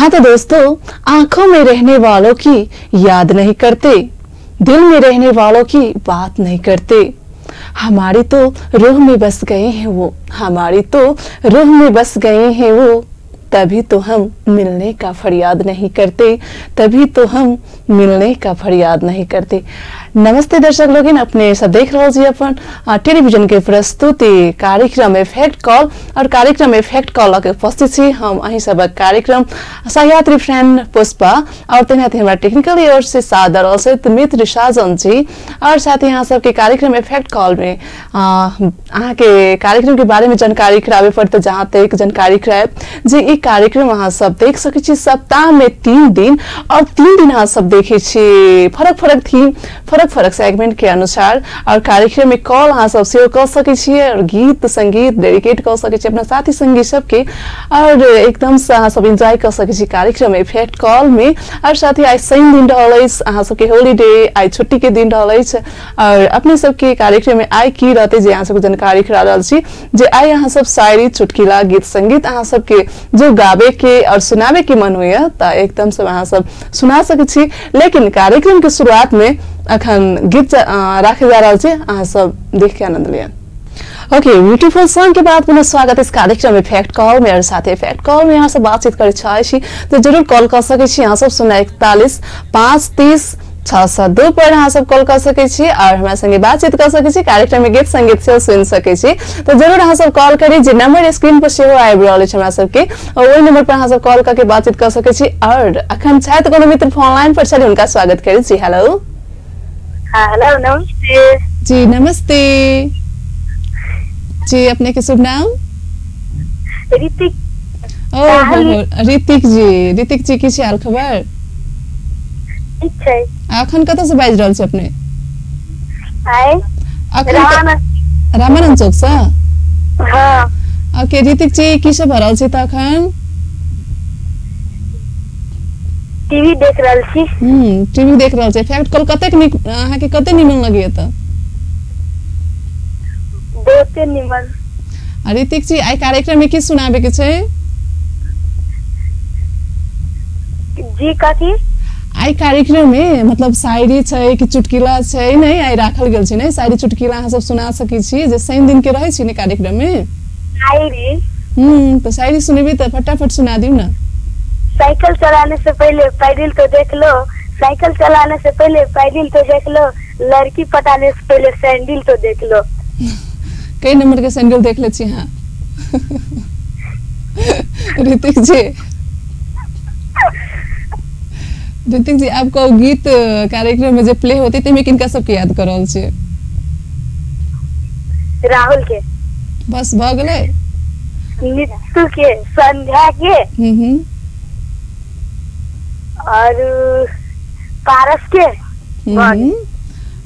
हाँ तो दोस्तों, आंखों में रहने वालों की याद नहीं करते, दिल में रहने वालों की बात नहीं करते। हमारी तो रूह में बस गए हैं वो, हमारी तो रूह में बस गए हैं वो, तभी तो हम मिलने का फरियाद नहीं करते, तभी तो हम मिलने का फरियाद नहीं करते। नमस्ते दर्शक लोगिन, अपने सब देख रहे जी अपन टेलीविजन के प्रस्तुति कार्यक्रम इफेक्ट कॉल और कार्यक्रम इफेक्ट कॉल के उपस्थित छी हम अहीं सब कार्यक्रम सहयात्री फ्रेंड पुष्पा और तेनाते हमारा टेक्निकल ओर से सादर और से मित्र साजन जी और साथ ही यहाँ सबके कार्यक्रम इफेक्ट कॉल में अहाँ के कार्यक्रम के बारे में जानकारी करावे पर तो जहाँ तक जानकारी कराए जे ई कार्यक्रम अहाँ सब देख सकै छी सप्ताह में 3 दिन और 3 दिन अहाँ सब देखे छी फरक फरक थीम फरक फरक सेगमेंट के अनुसार और कार्यक्रम में कॉल अहाँ सब सेहो कऽ सकै छियै और गीत संगीत डेडिकेट कऽ सकै छी अपना साथी संगी सबके और एकदम से अहाँ सब एंजॉय कऽ सकै छी कार्यक्रम इफेक्ट कॉल में। और साथ ही आइ शनि दिन रहल अछि, अहाँ सबके होलीडे, आइ छुट्टी के दिन रहल अछि और अपने सबके कार्यक्रम में आइ की रहतै जे अहाँ सबके जानकारी करा रहल छी जे आइ अहाँ सब शायरी चुटकिला गीत संगीत अहाँ सबके जो गावे के और सुनावे के मन होइए त एकदम से अहाँ सब सुना सकै छी। लेकिन कार्यक्रम के शुरुआत में अखन गीत राखे जा रहल छै, अहाँ सब देख के आनंद लिअ। ओके, ब्यूटीफुल सॉन्ग के बाद पुनः स्वागत इस कार्यक्रम में इफेक्ट कॉल में और साथ इफेक्ट कॉल में यहाँ से बातचीत करे चाहे छी तो जरूर कॉल कर सकै छी। यहाँ सब 041 5 30 602 पर अहाँ सब कॉल कर सकै छी और हमरा संगे बातचीत कर सकै छी, कार्यक्रम में गीत संगीत सेहो सुनि सकै छी। तो जरूर अहाँ सब कॉल करी, जे नंबर स्क्रीन पर सेहो आबि रहल अछि हमरा सबके, ओहि नंबर पर अहाँ सब कॉल करके बातचीत कर सकै छी। और अखन छथि कोनो मित्र फोन लाइन पर, चली हुनका स्वागत करी छी। हेलो। हेलो, नमस्ते जी। नमस्ते जी, अपने के शुभ नाम? ऋतिक। ओ ऋतिक जी, ऋतिक जी की हाल खबर? ठीक छै। अखन कतऽ से बाजि रहल छी अपने? आइ रामानंद चौक से। हाँ। ओके ऋतिक जी, की सब भऽ रहल छै तऽ अखन? टीवी देख रहल छी। टीवी देख रहल छी। फैक्ट कॉल कतेक नीक अहाँ के कते निमन लगैया तऽ? बहुते निमन। आ ऋतिक जी, आइ कार्यक्रम में की सुनाबे के छै? जी कथी? आइ कार्यक्रम में मतलब शायरी छै कि चुटकिला छै? नहीं, आइ राखल गेल छै ने शायरी चुटकिला, अहाँ सब सुना सकै छी जे शनि दिन के रहै छी ने कार्यक्रम में शायरी। तो शायरी सुनेबै तऽ फटाफट सुना दियौ ना। साइकिल चलाने से पहले पैडिल तो देख लो, साइकिल चलाने से पहले पैडिल तो देख लो, लड़की पटाने से पहले सैंडल तो देख लो। कई नंबर के सैंडल देख ले छी हाँ। ऋतिक जी, ऋतिक जी आपको गीत कार्यक्रम में जे प्ले होते ते में किनका सबके याद कर रहल छी? राहुल के। बस भ गेलै। नीतू के, संध्या के, और पारस के।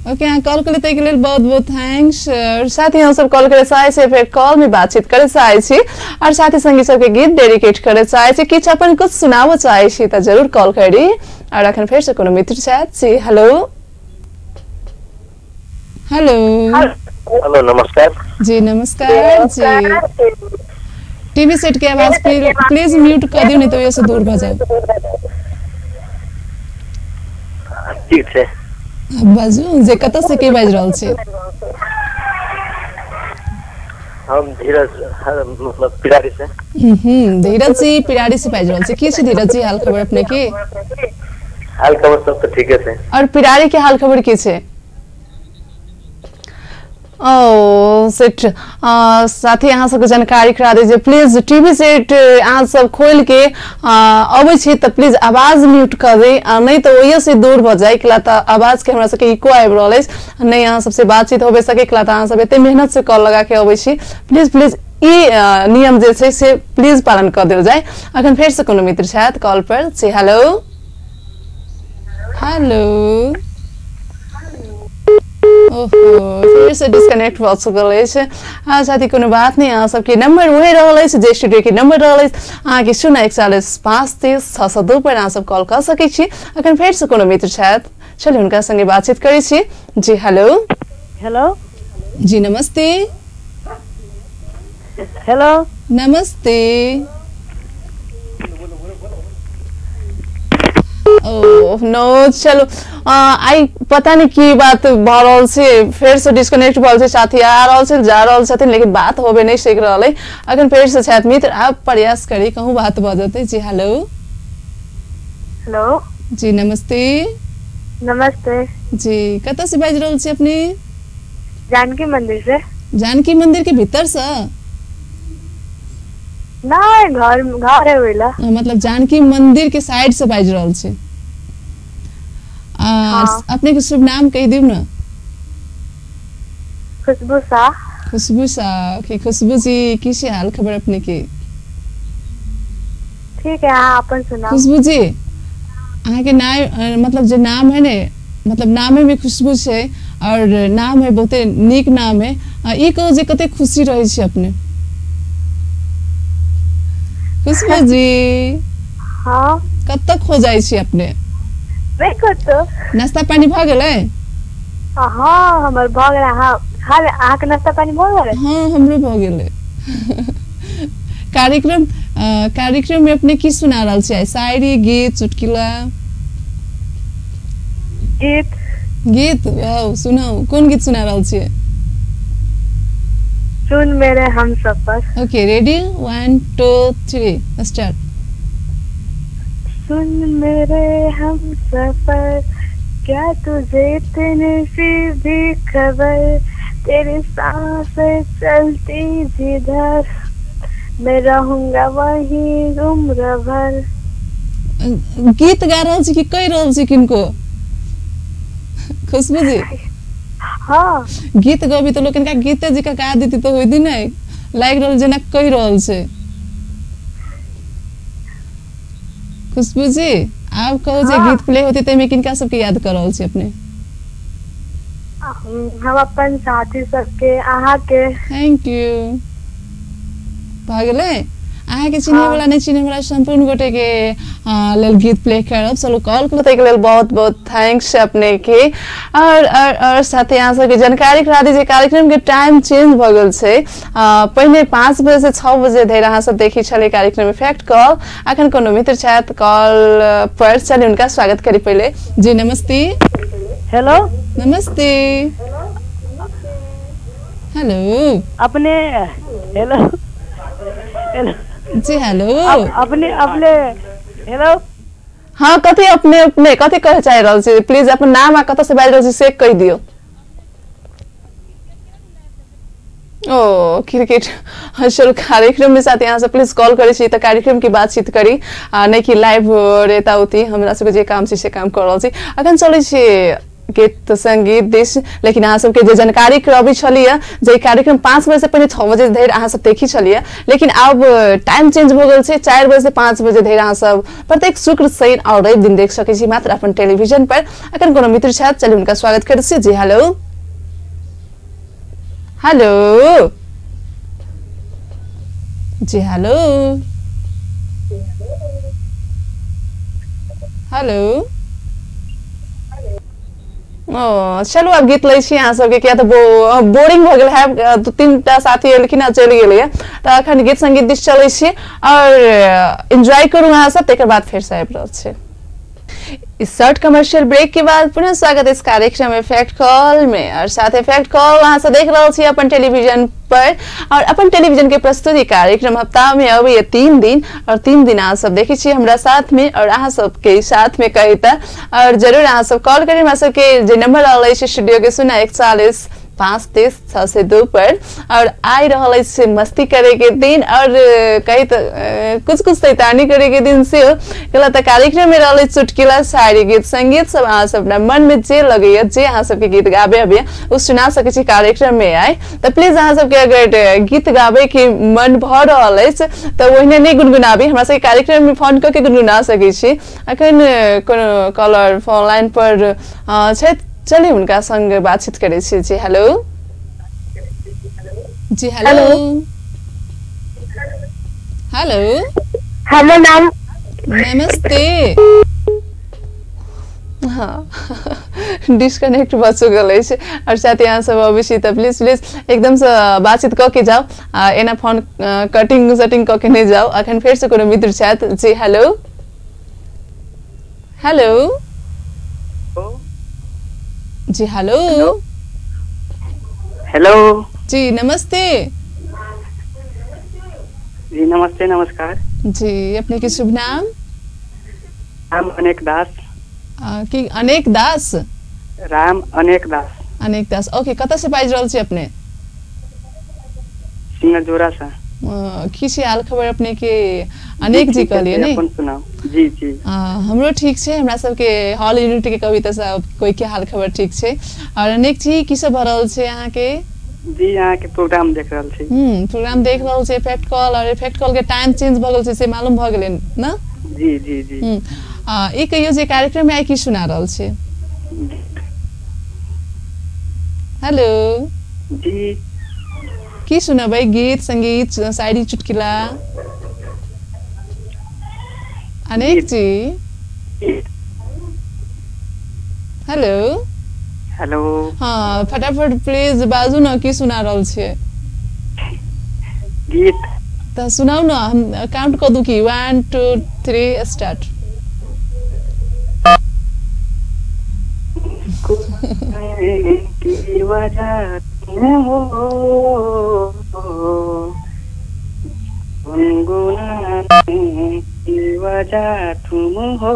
ओके, अहाँ कॉल करी ताहिके लेल बहुत बहुत thanks. और साथ ही हम सब कॉल करे चाहे छी, फेर कॉल में बातचीत करे चाहे छी और साथ ही संगी सबके गीत डेडिकेट करे चाहे छी, किछु अपन कुछ सुनाबऽ चाहे छी तऽ जरूर कॉल करी। और अखन फेर से कोनो मित्र छथि जी। हेलो। हेलो। हेलो, नमस्कार जी। नमस्कार जी। टीवी सेट के आवाज प्लीज म्यूट कर दियौ, नहीं तो ये से दूर भऽ जाउ। ठीक छै, बाजू जे कतऽ से के बाजि रहल छी? हम धीरज, मतलब पिरारी से। धीरज जी पिरारी से बाजि रहल छी। की छै धीरज जी हाल खबर अपने के? हाल खबर सब तऽ ठीके छै। और पिरारी के हाल खबर की छै? ओ सेट साथ ही अहाँ सबके जानकारी करा दै जे प्लीज टीवी सेट अहाँ सब खोलि के अबै छी तऽ प्लीज आवाज म्यूट कऽ दी, नहीं तऽ ओहिये से दूर भऽ जाय, एकला तऽ आवाज के हमरा सबके इको आबि रहल अछि, नहीं अहाँ सबसे बातचीत होबे सके, एकला तऽ अहाँ सब एते मेहनत से कॉल लगा के अबै छी। प्लीज प्लीज ई नियम जे छै से प्लीज पालन कऽ देल जाय। अखन फेर से कोनो मित्र छथि कॉल पर। जी हेलो। हेलो। ओहो, फिर से डिस्कनेक्ट भऽ चुकल अछि। हाँ साथी, कोनो बात नहीं, अहाँ सबके नंबर वही रहल अछि जे स्टूडियो के नंबर रहल अछि, अहाँके 041 5 30 602 पर अहाँ सब कॉल कऽ सकै छी। अखन फेर से कोनो मित्र छथि, चलू हुनका संगे बातचीत करै छी। जी हेलो। हेलो जी। नमस्ते। हेलो। नमस्ते। ओ नो चलो आई पता नहीं की बात भ रहल छै, फेर से डिस्कनेक्ट भऽ छै साथी, आ रहल छै जा रहल छथिन लेकिन बात होबे नहीं सीख रहल है। अखन फेर से छथि मित्र, आप प्रयास करी कहूँ बात भऽ जेतै। जी हेलो। हेलो जी नमस्ते। नमस्ते जी, कतऽ से बाजि रहल छी अपने? जानकी मंदिर से। जानकी मंदिर के भीतर से? नहीं, घर घर है वेला। मतलब जानकी मंदिर के साइड से बाजि रहल छी। हाँ। अपने के शुभ नाम कहि दियौ न। खुशबू शाह। खुशबू शाह, ओके। खुशबू जी की से हाल खबर अपने के? ठीक है, अहाँ अपन सुनाउ। खुशबू जी अहाँ के नाम, मतलब जे नाम है ने, मतलब नामे में खुशबू छै और नाम है बहुते नीक नाम है। ई कहू जे कते खुशी रहै छै अपने खुशबू जी? हाँ। कतऽ खो जाइ छी अपने? नहीं कतौ। नाश्ता पानी भऽ गेलै? हाँ हमर भऽ गेलै। अहाँ खा ले, अहाँके नाश्ता पानी भऽ गेलै? हाँ हमरो भऽ गेलै। कार्यक्रम कार्यक्रम में अपने की सुना रहल छियै? शायरी, गीत, चुटकुला? गीत। गीत, वाओ, सुनाउ, कोन गीत सुना रहल छियै? सुन मेरे हम सफर। Okay ready, 1 2 3 start. सुन मेरे हम सफर, क्या तुझे इतनी सी भी खबर, तेरी सांसें चलती जिधर, मैं रहूंगा वहीं उम्र भर। गीत गा रहल छी कि कहि रहल छी किनको? खुशबू जी हाँ गीत गबी तऽ लोक इनका गीते जकाँ गा देती तऽ होइती नहि, लागि रहल जेना कहि रहल छै। खुशबू जी आब कहू जे हाँ। गीत प्ले होते ताहिमे किनका सबके याद कर रहल छी अपने? हम अपन साथी सबके, अहाँके। Thank you. भऽ गेलै? अहाँके चिन्है वाला नहि चिन्है वाला सम्पूर्ण गोटे के लेल गीत प्ले करब। चलू कॉल करू ताहिके लेल बहुत बहुत thanks अपने के। और साथे अहाँ सबके जानकारी करा दी जे कार्यक्रम के टाइम चेंज भऽ गेल छै। पहिने 5 बजे से 6 बजे धरि अहाँ सब देखै छलै कार्यक्रम इफेक्ट कॉल। अखन कोनो मित्र छथि कॉल पर, चलू हुनका स्वागत करी पहिले। जी नमस्ते। हेलो नमस्ते। हेलो अपने। हेलो हेलो जी हेलो। अपने अपने हेलो। हाँ कथी अपने अपने कथी कहे चाहि रहल छी? प्लीज अपन नाम आ कतऽ से बाजि रहल छी से कहि दियौ। ओ क्रिकेट चलू कार्यक्रम में साथ यहाँ से प्लीज कॉल करै छी तऽ कार्यक्रम की बातचीत करी, नहि कि लाइव रेता उती। हमरा सबके जे काम छै से काम कऽ रहल छी। अखन चलै छी गीत संगीत दिस, लेकिन अहाँ सबके जे जानकारी करबै छलियै जे कार्यक्रम 5 बजे से पहिने 6 बजे धरि अहाँ सब देखी छलियै, लेकिन आब टाइम चेंज भऽ गेल छै। 4 बजे से 5 बजे धरि अहाँ सब प्रत्येक शुक्र, शनि और रवि दिन देख सकै छी मात्र अपन टेलीविजन पर। अखन कोनो मित्र छथि, चलू हुनका स्वागत करै छी। जी हेलो। हेलो जी हेलो। हेलो। ओ चलू आब गीत लै छी अहाँ सबके, किया तऽ बोरिंग भऽ गेल है। 2-3 टा साथी एलखिन आ चलि गेलैया, तऽ अखन गीत संगीत दिस चलै छी और एंजॉय करू अहाँ सब, तकर बाद फेर से आबि रहल छी। इस शॉर्ट कमर्शियल ब्रेक के बाद पुनः स्वागत इस कार्यक्रम इफेक्ट कॉल में। और साथ इफेक्ट कॉल अहाँ सब देख रहल छी अपन टेलीविजन पर, और अपन टेलीविजन के प्रस्तुति कार्यक्रम हफ्ता में अबैया 3 दिन, और 3 दिन अहाँ सब देखै छी हमरा साथ में और अहाँ सबके साथ में कहिता। और जरूर अहाँ सब कॉल करी, हमरा सबके जे नंबर रहल अछि स्टूडियो के 041 5 30 602 पर। और आइ रहल अछि मस्ती करे के दिन और कही तऽ कुछ कुछ शैतानी करे के दिन सेहो। गलत तऽ कार्यक्रम में रहल अछि चुटकुला, शायरी, गीत संगीत सब। अहाँ सब अपना मन में जे लगैया, जे अहाँ सबके गीत गाबे अबैया ओ सुना सकै छी कार्यक्रम में आइ। तऽ प्लीज अहाँ सबके अगर गीत गाबे के मन भऽ रहल अछि तऽ ओहिने नहि गुनगुनाबी, हमरा सबके कार्यक्रम में फोन कऽ के गुनगुना सकै छी। अखन कोनो कॉलर फोन लाइन पर छथि, चलिए हुनका संग बातचीत करै छी। जी हेलो। जी हेलो। हेलो हमर नाम। नमस्ते। हाँ डिस्कनेक्ट भऽ चुकल अछि। और साथ यहाँ सब अबै छी तऽ प्लीज प्लीज एकदमसँ बातचीत कऽ के जाउ, एना फोन कटिंग सटिंग कऽ के नहि जाउ। अखन फेरसँ कोनो मित्र छथि। जी हेलो। हेलो जी, हेलो हेलो जी, नमस्ते जी, नमस्ते, नमस्कार जी। अपने के शुभ नाम? राम अनेक दास। की अनेक दास? राम अनेक दास। अनेक दास, ओके। कतऽ से बाजि रहल छी अपने? सिंहजोरा से। की छै हाल खबर अपने के अनेक जी कहलिए ने? अपन सुनाउ। जी जी, हमरो ठीक छै। हमरा सबके हॉल यूनिट के कविता सब कोई के हाल खबर ठीक छै। और अनेक जी की सब भऽ रहल छै अहाँ के? जी, अहाँ के प्रोग्राम देख रहल छी। प्रोग्राम देख रहल छै, इफेक्ट कॉल। और इफेक्ट कॉल के टाइम चेंज भऽ गेल छै से मालूम भऽ गेलै न? जी जी जी। ई कहियौ जे कार्यक्रम में आइ की सुना रहल छै? हेलो जी, की सुनबै? गीत, संगीत, शायरी, चुटकुला? अनेक जी, हेलो हेलो। हाँ, फटाफट प्लीज बाजू न, की सुना रहल छियै? गीत। तऽ सुनाउ न, हम काउंट कऽ दू की? 1 2 3 स्टार्ट। की वजह तुम हो, गुनगुनाने की वजह तुम हो,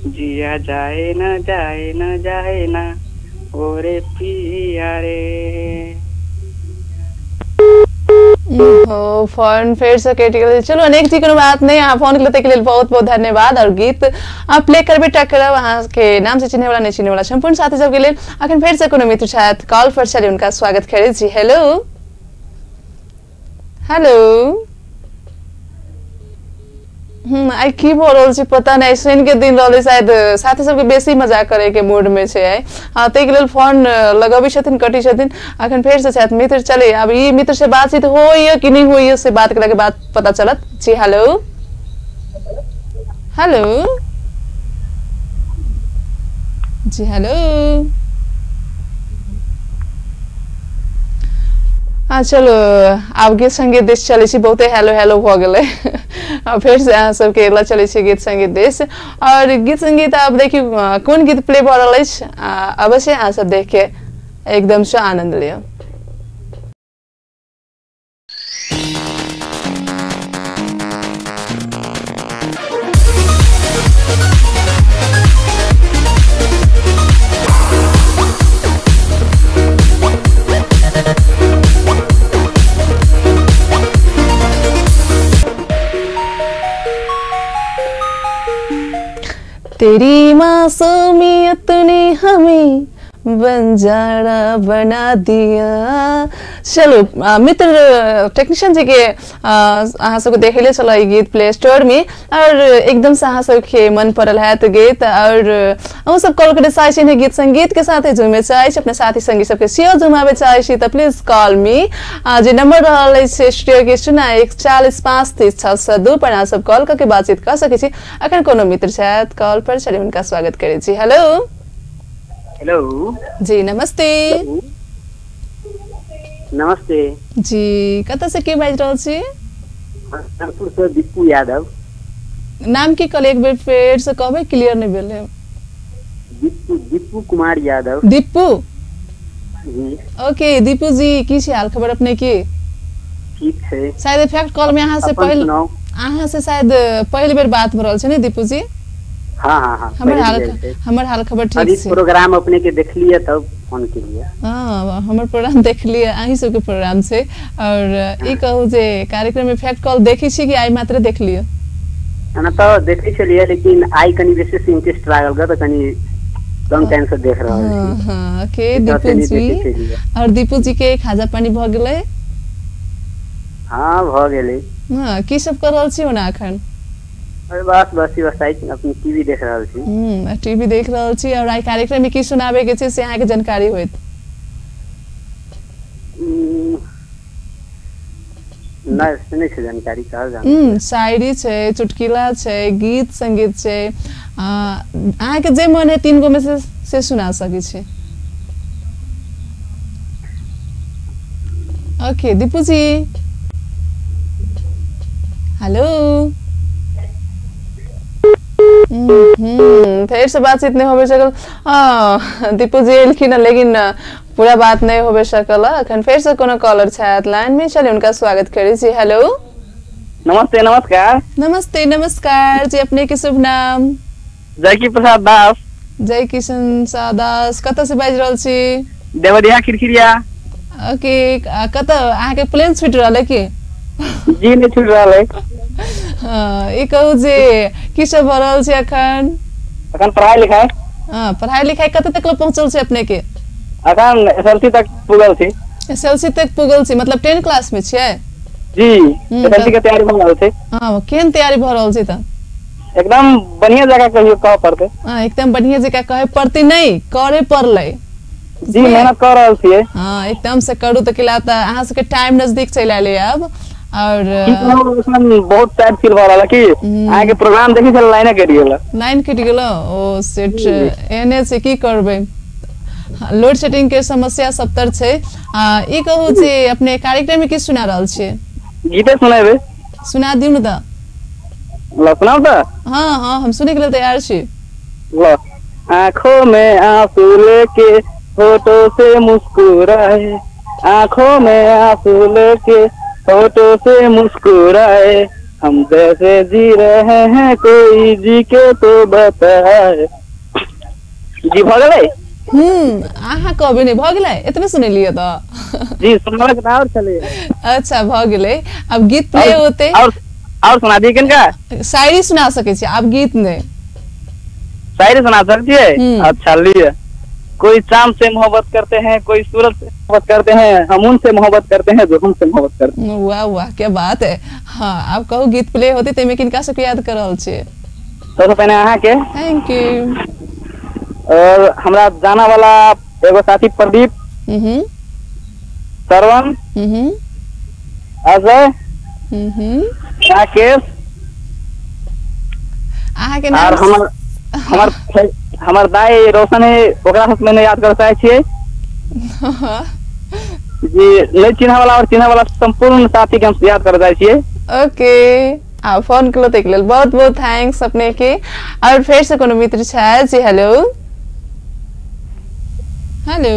जिया जाए न जाए न जाए ना ओरे पिया रे। हो, फोन फेर से कटि गेलै। चलू अनेक जी, कोनो बात नहीं, अहाँ फोन केलहुँ ताहिके लेल बहुत बहुत धन्यवाद। और गीत अहाँ प्ले करबे टा करब, अहाँके नाम से चिन्हे वाला नहीं चिन्हे वाला सम्पूर्ण साथी सबके लेल। अखन फेर से कोनो मित्र छथि कॉल पर, चली हुनका स्वागत करै छी। Hello hello. आइ की भऽ रहल छै पता नहि, शनि के दिन रहलै, शायद साथी सबके बेसी मजाक करे के मूड में छै आइ। ताहिके लेल फोन लगबै छथिन, कटै छथिन। अखन फेर से छथि मित्र, चले आब ई मित्र से बातचीत होइए कि नहि होइए से बात केला के बाद पता चलत। जी हेलो हेलो जी, हेलो। हाँ चलो, आब गीत संगीत देश चलै छी। बहुते हेलो हेलो भऽ गेलै। फेर से अहाँ सबके लऽ चलै छी गीत संगीत देश। और गीत संगीत आब देखियौ कोन गीत प्ले भऽ रहल अछि, अवश्य अहाँ सब देख के एकदम से आनंद लिअ। तेरी मासूमियत ने हमें बंजारा बना दिया। चलो मित्र टेक्नीशियन जी के अहाँ सबके देखले चलो ई गीत प्ले स्टोर में, और एकदम से अहाँ सबके मन पड़ल है तो गीत। और अहूँ सब कॉल करे चाहै छी गीत संगीत के साथे झुमे चाहै छी, अपने साथी संगी सबके सेहो झुमाबे चाहै छी, तऽ प्लीज कॉल मी। जे नंबर रहल अछि स्टूडियो के 0 1 40 5 30 602 पर अहाँ सब कॉल करके बातचीत कर सकै छी। अखन कोनो मित्र छथि कॉल पर, चलि हुनका स्वागत करै छी। हेलो हेलो जी, नमस्ते। नमस्ते जी, कतऽ से के बाजि रहल छी? जनकपुर से दीपू यादव। नाम की कहलियै एक बेर फेर से कहबै, क्लियर नहि भेलै। दीपू, दीपू कुमार यादव। दीपू जी। ओके दीपू जी, की छै हाल खबर अपने के? ठीक छै। शायद इफेक्ट कॉल में अहाँ से अपन पहिल सुनाउ। अहाँ से शायद पहिल बेर बात भऽ रहल छै ने दीपू जी? हाँ हाँ हाँ, हमर पहिल हाल बेर छै। हमर हाल खबर ठीक अभी छै। प्रोग्राम अपने के देखलिए तब फोन केलिए। हाँ, हमर प्रोग्राम देखलिए, अहीं सबके प्रोग्राम छै। और ई कहू जे कार्यक्रम इफेक्ट कॉल देखै छी कि आइ मात्र देखलिए? एना तऽ देखै छलियै, लेकिन आइ कनि विशेष इंटरेस्ट लागल ग, तऽ कनि लॉन्ग टाइम से देख रहल हाँ छी। हाँ, ओके तऽ दीपू से जी। देखै छलियै। और दीपू जी के खाजा पानी भऽ गेलै? हाँ, भऽ गेलै। हाँ, की सब कऽ रहल छी ओना अखन? अरे बस बस बस आइ अपन टीवी देख रहल छी। टीवी देख रहल छी। और आइ कार्यक्रम में की सुनाबे के छै से अहाँके जानकारी होयत? नहि, सुनै छै जानकारी, कहल जाना। शायरी छै, चुटकुला छै, गीत संगीत छै, अहाँके जे मन है 3 गो में से सुना सकै छी। ओके दीपू जी, हेलो। फेर से बातचीत नहीं होबे सकल। दीपू जी एलखिन लेकिन पूरा बात नहीं होबे सकल। अखन फेर से कोनो कॉलर छथि लाइन में, चलिए उनका स्वागत करै छी। हेलो, नमस्ते। नमस्कार। नमस्ते नमस्कार जी, अपने के शुभ नाम? जय प्रसाद दास। जय किशन दास, कतऽ से बाजि रहल छी? देवरिया खिरखिरिया। ओके, कतऽ अहाँके प्लेन छूटि रहल है की? जी नहीं छूट रहल है। ई कहू जे की सब भऽ रहल छै अखन? अखन पढ़ाई लिखाई। हाँ, पढ़ाई लिखाई कतऽ तक पहुँचल छै अपने के? अखन एसएलसी तक पुगल छी। एसएलसी तक पुगल छी, मतलब 10 क्लास में छियै? जी, एसएलसी के तैयारी भऽ रहल छै। हाँ, केहन तैयारी भऽ रहल छै तऽ? एकदम बढ़िया जगह कहियो कह पड़तै। हाँ, एकदम बढ़िया जगह कहे पड़तै नहीं, करे पड़लै। जी, मेहनत कर रहल छियै। हाँ, एकदम से करू तऽ किला तऽ अहाँ सबके टाइम नजदीक चलि आयल आब। और बहुत सैड फील भऽ रहल कि अहाँ के प्रोग्राम देखी छल लाइने कटि गेल। लाइन कटि गेल? ओ सेट एहने छै, की करबै, लोड सेटिंग के समस्या सबतर छै। ई कहू जे अपने कार्यक्रम में की सुना रहल छियै? गीते सुनेबै। सुना दियौ ने तऽ। ल सुनाउ तऽ। हाँ हाँ, हम सुनै के लेल तैयार छी। ल, आँखों में आंसू लेके होठों से मुस्कुराए, आँखों में आंसू लेके होठों से मुस्कुराए, हम जैसे जी रहे हैं कोई जी के तो बताए। जी भऽ गेलै? अहाँ कहबै नहि, भऽ गेलै? एतबे सुनेलियै तऽ? जी सुनाबै के आओर छलै। अच्छा भऽ गेलै, अब गीत प्ले होते। और सुना दी किनका? शायरी सुना सकै छी आब, गीत नहि। शायरी सुना सकती है? अच्छा लिए। कोई चांद से मोहब्बत करते हैं, कोई सूरज से मोहब्बत करते हैं, हम उनसे मोहब्बत करते हैं जो हमसे मोहब्बत करते हैं। वाह वाह, क्या बात है। हाँ, आप कहू गीत प्ले होते ते में किनका सबके याद कर रहल छियै? सबसे पहले अहाँ के। Thank you. और हमरा जाना वाला एगो साथी प्रदीप, सरवन, अजय, राकेश, अहाँ के नाम? और हमर हमर हमर दाई रोशन है, ओकरा सब मैंने याद कर चाहे छियै जी। नहीं चिन्ह वाला और चिन्ह वाला संपूर्ण साथी के हम याद कर चाहे छियै। ओके, आ फोन केलो ताहिके लेल बहुत बहुत thanks अपने के। और फेर से कोनो मित्र छथि जी? हेलो हेलो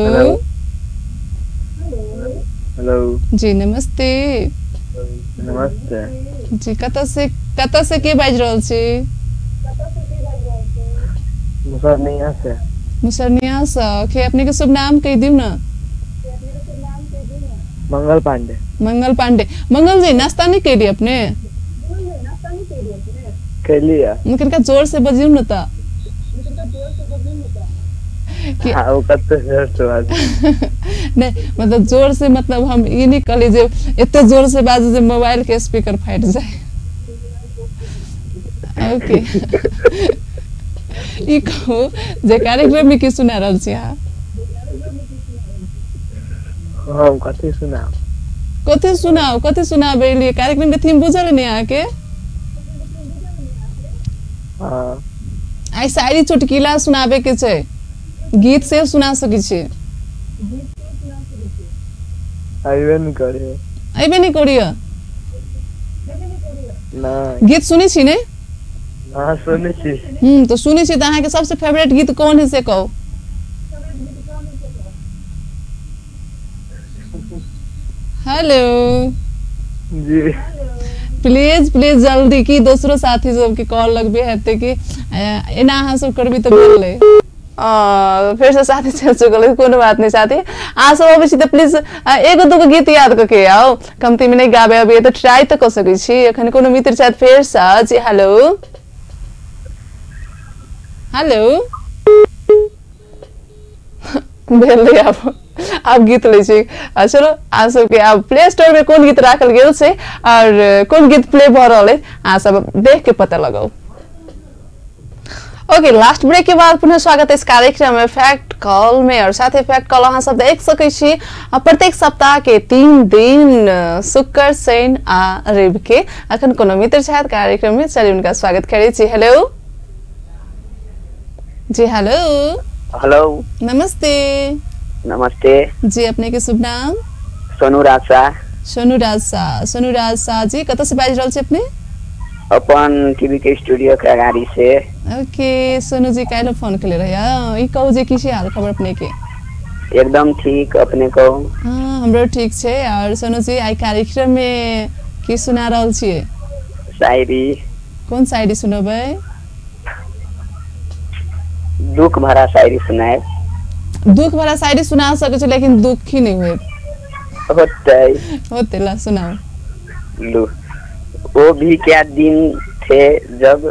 हेलो जी, नमस्ते। नमस्ते जी, कतऽ से के बाजि रहल छी? मुसरनिया से। मुसरनिया से। ओके, अपने के शुभ नाम कहि दियौ ने। मंगल पांडे। मंगल पांडे। मंगल जी, नाश्ता नहीं कैली अपने? कैली। किनका जोर से बजियौ ने तऽ। हाँ, ओ कते जोर से बाजू? नहीं मतलब जोर से, मतलब हम ई नहीं कहली जे एते जोर से बाजू जे मोबाइल के स्पीकर फाटि जाए। ओके, ई कहू जे कार्यक्रम में की सुना रहल छी अहाँ? हम कथी सुनाउ? कथी सुनाउ, कथी सुनाबै लिए? कार्यक्रम के थीम बुझल नहीं अहाँके? हाँ। आइ शायरी चुटकिला सुनाबे के छै, गीत से सुना सकै छी? अइबे नहीं करिए। अइबे नहीं करिए? नहीं। गीत सुनै छी ने? हाँ सुनै छी। तो सुनै छी तऽ अहाँके सबसे फेवरेट गीत कौन है से कहू। हेलो जी, प्लीज प्लीज जल्दी, की दोसरो साथी सबके कॉल लगबे हेतै कि एना अहाँ सब करबी तऽ भेलै। फिर से साथी चलि चुकल, कोनो बात नहीं साथी। अहाँ सब अबै छी तऽ प्लीज एगो दूगो गीत याद कऽ के आउ, कमती में नहीं गाबे अबैया तऽ ट्राई तऽ कऽ सकै छी। एखन कोनो मित्र छथि फेर से जी? हेलो हेलो, भेलै आब, आब गीत लै छी। चलो अहाँ सबके आब प्ले स्टोर में कोन गीत राखल गेल छै और कोन गीत प्ले भऽ रहल है अहाँ सब देख के पता लगाउ। ओके, लास्ट ब्रेक के बाद पुनः स्वागत है इस कार्यक्रम में फैक्ट कॉल में। और साथ ही फैक्ट कॉल अहाँ सब देख सकै छी प्रत्येक सप्ताह के 3 दिन, शुक्र शनि आ रवि के। अखन कोनो मित्र छथि कार्यक्रम में, चलिए उनका स्वागत करै छी। हेलो जी। हेलो हेलो, नमस्ते। नमस्ते जी, अपने के शुभ नाम? सोनू राज शाह। सोनू राज शाह। सोनू राज शाह जी, कतऽ से बाजि रहल छी अपने? अपन टीवी के स्टूडियो के अगाड़ी से। ओके सोनू जी काल्हि फोन केले रहे, ई कहू जे की छै हाल खबर अपने के? एकदम ठीक, अपने कहू? हाँ हमरो ठीक छै। और सोनू जी आई कार्यक्रम में की सुना रहल छियै? शायरी। कौन शायरी सुनबै? दुख भरा शायरी सुनाए। दुख भरा शायरी सुना सकै छी लेकिन दुखी नहीं होए। होतै होतै, ला सुनाओ। लू। वो भी क्या दिन थे जब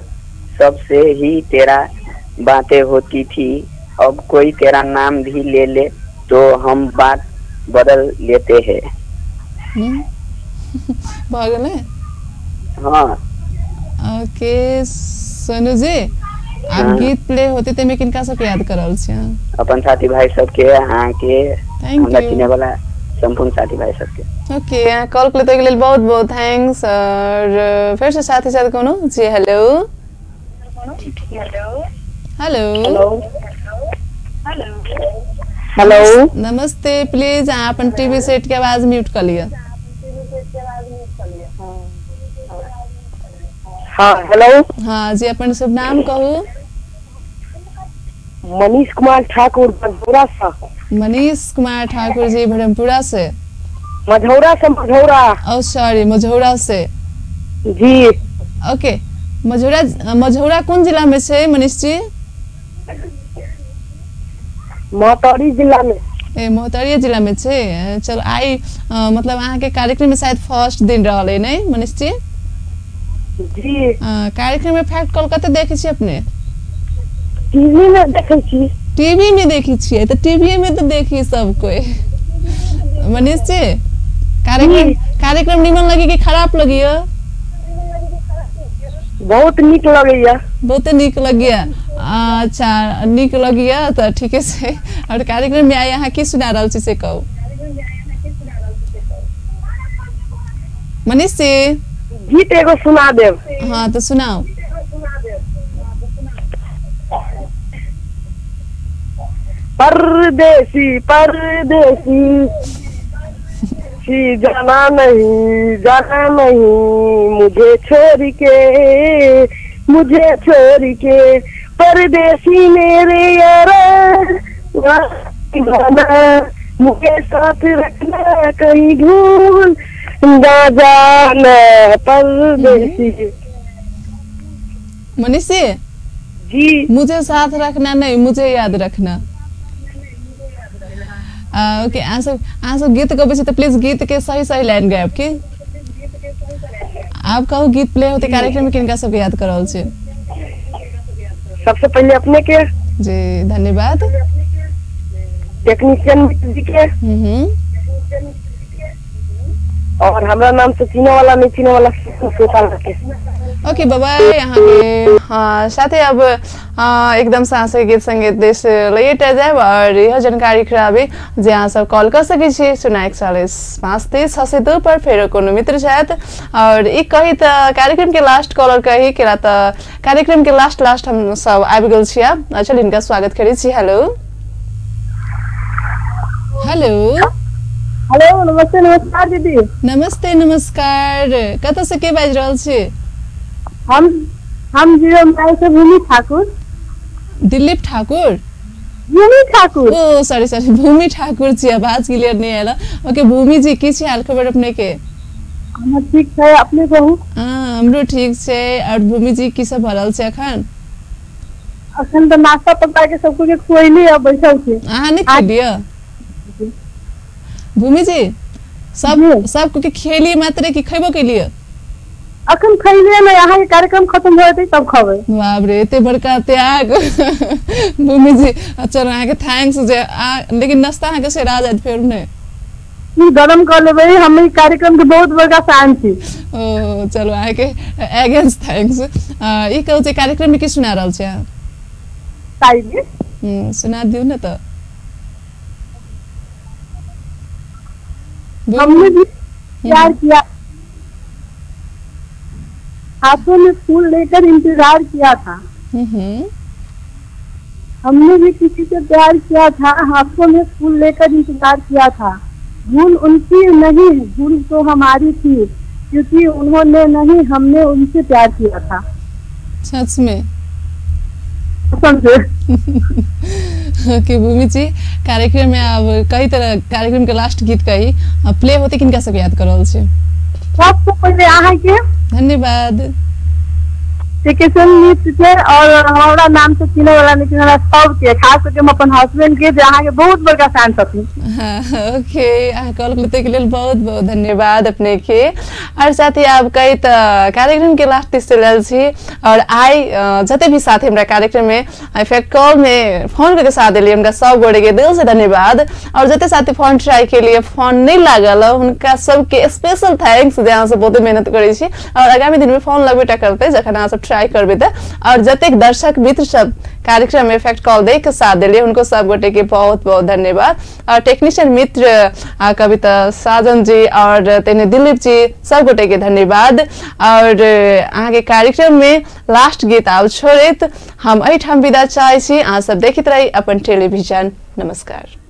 सबसे ही तेरा बातें होती थी, अब कोई तेरा नाम भी ले ले तो हम बात बदल लेते हैं। भऽ गेलै? हाँ। ओके सोनू जी आप गीत प्ले होते ते में किनका सबके याद कर रहल छी? अपन साथी भाई सबके, अहाँ के, हमरा चिन्हे वाला संपूर्ण साथी भाई सबके। ओके कॉल के लेल बहुत बहुत thanks. और फिर से साथी साथ कोनो जी। हेलो हेलो हेलो हेलो नमस्ते। प्लीज अहाँ अपन टीवी सेट के आवाज म्यूट कर लिअ। हाँ हेलो। हाँ जी अपन शुभ नाम कहू। मनीष कुमार ठाकुर मझौरा से। मनीष कुमार ठाकुर जी ब्रह्मपुरा से? मझौरा से, मझौरा। ओ सॉरी मझौरा से जी। ओके मझौरा, मझौरा कोन जिला में छै मनीष जी? महोत्तरी जिला में। ए महोत्तरी जिला में छै। चलो आई मतलब अहाँ के कार्यक्रम में शायद फर्स्ट दिन रहल है नहीं मनीष जी? जी। कार्यक्रम में फैक्ट कॉल कते देखै छी अपने? टीवी में देखै छी। टीवी में देखै छियै तऽ टीवी में तऽ देखी सब कोई। मनीष जी कार्यक्रम कार्यक्रम निमन लगी कि खराब लगी? बहुत नीक लगैया। बहुत नीक लगिया। अच्छा नीक लगिया तऽ ठीके छै। और कार्यक्रम में आइ अहाँ की सुना रहल छी से कहू। मनीष जी गीत एगो सुना देब। हाँ तो सुनाओ। परदेसी परदेसी सी जाना नहीं जाना नहीं मुझे छोड़ के, मुझे छोड़ के परदेसी मेरे यारा मुझे साथ रखना कहीं भूल ना जाना परदेसी। मनीष जी मुझे साथ रखना नहीं मुझे याद रखना। ओके अहाँ सब गीत गबै छी तऽ प्लीज गीत के सही सही लाइन गायब की। आप कहू गीत प्ले होते कार्यक्रम में किनका सबके याद कर रहल छी? सबसे पहले अपने के जी धन्यवाद। टेक्नीशियन जी के और हमरा नाम से चिन्हे वाला नहीं चिन्हे वाला श्रोता के। ओके बाबा यहाँ के हाँ साथे अब एकदम साँस गीत संगीत देश लेट जाए और यह जानकारी खराबी जे अहाँ सब कॉल कर सकै छी 0141 530 602 पर फेरो कोनो मित्र छथि। और ई कही तऽ कार्यक्रम के लास्ट कॉलर कही केला तऽ कार्यक्रम के लास्ट लास्ट हम सब आबि गेल छी। चल हिनका स्वागत करै छी। हेलो हेलो हेलो नमस्ते। नमस्कार दीदी। नमस्ते नमस्कार। कतऽ से के बाजि रहल छी? हम जीरो माइल से भूमि ठाकुर। दिलीप ठाकुर? भूमि ठाकुर। ओ सॉरी सॉरी भूमि ठाकुर जी आवाज क्लियर नहीं आयल। ओके भूमि जी की छै हाल खबर अपने के? हमर ठीक छै, अपने कहू? हां हमरो ठीक छै। और भूमि जी की सब भरल छै अखन? अखन तऽ नाश्ता पका के सब के खुएली आ बैठल छी। अहाँ नहीं खेलियै भूमि जी? सब सब के खेली मात्र कि खैबो के लिए? अखन खैलिए नहीं, अहाँ के कार्यक्रम खत्म हो जेतै तब खबै। बाप रे एते बड़का त्याग भूमि जी। चलो अहाँ के thanks जे लेकिन नाश्ता अहाँ के सेरा जायत फेर ने गरम कर लेबै। हम ई कार्यक्रम के बहुत बड़का फैन छी। ओ चलो अहाँ के अगेंस्ट thanks. ई कहू जे कार्यक्रम में की सुना रहल छी अहाँ? शायरी। सुना दियौ ने तऽ। हमने भी प्यार किया, हाथों में फूल लेकर इंतजार किया था। हमने भी किसी से प्यार किया था, हाथों में फूल लेकर इंतजार किया था। भूल उनकी नहीं, भूल तो हमारी थी, क्योंकि उन्होंने नहीं हमने उनसे प्यार किया था। सच में समझे। ओके भूमि जी, कार्यक्रम में अब कई तरह कार्यक्रम के लास्ट गीत कही प्ले होते किनका सब याद कर रहल छी? सबसे पहले अहाँ के धन्यवाद। मित्र के और हमारा नाम से चिन्हे वाला नहीं चिन्हे वाला सबके, खास करके हम अपन हस्बैंड के जे अहाँ के बहुत बड़का फैन छथिन। हाँ, ओके, अहाँ कॉल करते के लेल बहुत बहुत धन्यवाद अपने के। और साथ ही आप कही त कार्यक्रम के लास्ट चलि रहल छी और आई जते भी साथी हमरा कार्यक्रम में इफेक्ट कॉल में फोन करके साथ दिलियै हुनका सब गोटे के दिल से धन्यवाद। और जते साथी फोन ट्राई के लिए फोन नहीं लागल हुनका सबके स्पेशल thanks जे अहाँ सब बहुते मेहनत करै छी और आगामी दिन में फोन लगबे करतै जखन अहाँ सब ट्राई करबे त। और जतेक दर्शक मित्र सब कार्यक्रम में इफेक्ट कॉल दे के साथ दिलियै उनको सब गोटे के बहुत बहुत धन्यवाद। और टेक्नीशियन मित्र कविता साजन जी और तेने दिलीप जी सब गोटे के धन्यवाद। और अहाँ के कार्यक्रम में लास्ट गीत आब छोड़ैत हम एहिठाम विदा चाहै छी। अहाँ सब देखैत रही अपन टेलीविजन। नमस्कार।